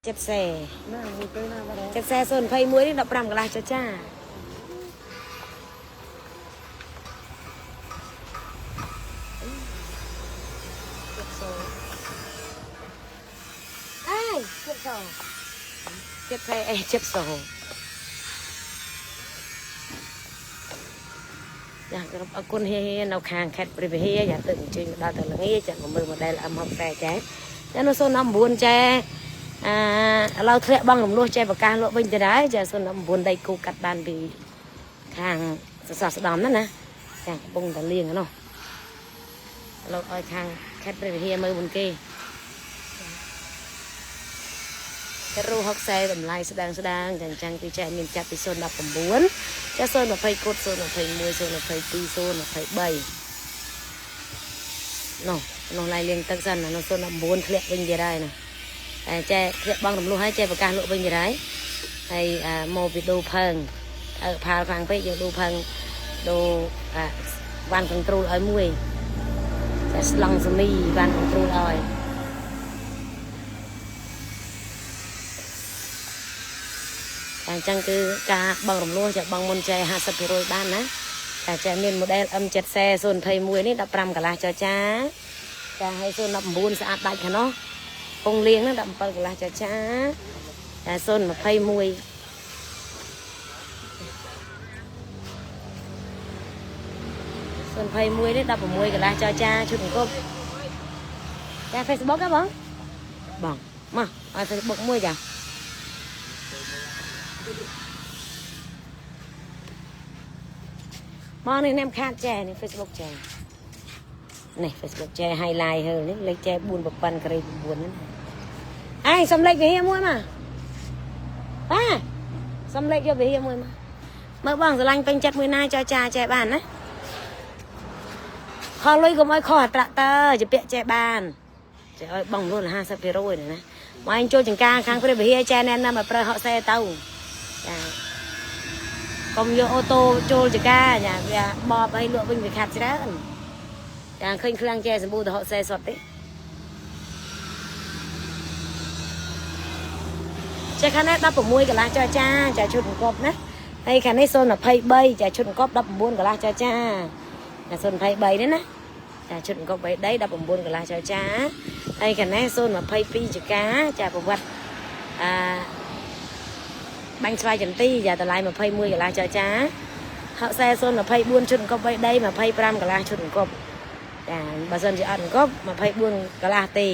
ចិត្តសេ ណាមួយទៅណាបាទ ចិត្តសេ021នេះ15កន្លះចចាចិត្តសូអេចិត្តសូចិត្តសេអេចិត្តសូចាក្រុមអគុណហេនៅខាងខេត្តព្រះវិហារយ៉ាទៅអញ្ជើញមកដល់ទៅល្ងាចាមកមើល model M60 ចាចានៅ019ចាអាឥឡូវធ្លាក់បងរំលោះចេះប្រកាសលក់វិញទៅដែរចា019ដៃគូកាត់បានពីខាងសសរស្ដំណាណាចាកំពុងតែលៀងនោះឥឡូវឲ្យខាងខេត្តព្រះវិហារមើលមុនគេការ៉ូ60តម្លៃស្ដាងស្ដាងចាអញ្ចឹងគឺចេះមានចាប់ពី019ចា020គត់021 022 023នោះនោះឡៃលៀងទឹកសិននោះ019ធ្លាក់វិញទៀតហើយណាតែចេះធ្លាក់បងរំលោះហើយចេះប្រកាសលក់វិញទៀតហើយហើយមកពីដូផើងអើផាលខ្លាំងពេកយើងដូផើងដូអាវ៉ាន់កុងត្រូលឲ្យមួយចាស្លង់សមីវ៉ាន់កុងត្រូលឲ្យ តែអញ្ចឹងគឺការបងរំលោះចាបងមុនចែ50%បានណាតែចែមាន model M70 021នេះ15កន្លះចចាចាហើយ019ស្អាតដាច់ខាងនោះពងលៀងហ្នឹង17កន្លះចចាតែ021 021នេះ16កន្លះចចាឈុតអង្គប់ចា Facebook ហ៎បងបងមកឲ្យ Facebook មួយចា មកនេះអ្នកខាតចែនេះ Facebook ចែនេះ Facebook ចែ highlight ហើនេះលេខចែ4ប្រព័ន្ធការ៉េ9ហ្នឹងអេសំលេខវិហាមួយមកប៉ាសំលេខយកវិហាមួយមកមើលបងស្រឡាញ់ពេញចិត្តមួយណាចចាចែបានណាខលលុយកុំឲ្យខុសអត្រាក់តើជាពាក់ចែបានចែឲ្យបងលុះ50%ណាមកអញចូលចង្ការខាងព្រះវិហារចែណែនាំឲ្យប្រើហក់សែទៅចា កុំយកអូតូចូលចកាចាវាបបឲ្យលក់វិញវាខាត់ច្រើនចាឃើញខ្លាំងចែសម្បូរទៅហក40សុតទេចាខាងនេះ16កន្លះចាចាចាឈុតអង្គប់ណាហើយខាងនេះ023ចាឈុតអង្គប់19កន្លះចាចាចា023នេះណាចាឈុតអង្គប់3ដី19កន្លះចាចាហើយខាងនេះ022ចកាចាប្រវត្តិអា បាញ់ស្វាយចន្ទីយ៉ាតម្លៃ21កន្លះចាចាហក40 24ឈុតអង្គប់3ដី25កន្លះឈុតអង្គប់ចាបើសិនជាអត់អង្គប់24កន្លះទេ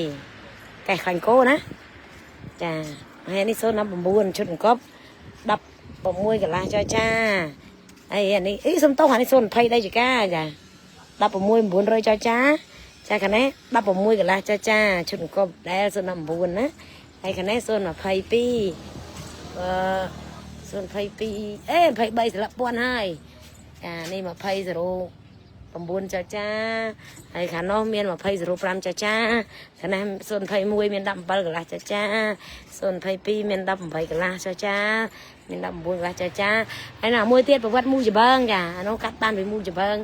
កេះខ្លាញ់គោណាចាហើយនេះ019ឈុតអង្គប់16កន្លះចាចាហើយអានេះអីសំទោសអានេះ020ដីចកាចា16 900ចាចាចាខាងនេះ16កន្លះចាចាឈុតអង្គប់ដែល019ណាហើយខាងនេះ022អឺ022អេ23ស្លាប់ពាន់ហើយចានេះ20 09ចាចាហើយខាងនោះមាន20 05ចាចាខាងនេះ021មាន17កន្លះចាចា022មាន18កន្លះចាចាមាន19កន្លះចាចាហើយណាមួយទៀតប្រវត្តិមូច្បើងចាអានោះកាត់បានពីមូច្បើង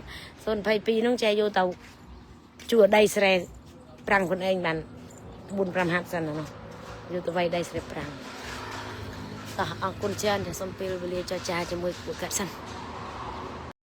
022នោះចែយកទៅជួដីស្រែប្រាំងខ្លួនឯងបាន4 5ហាត់សិនណានោះយកទៅវៃដីស្រែប្រាំង តោះអរគុណច្រើនចាសូមពេលវេលាចរចាជាមួយពួកគាត់សិន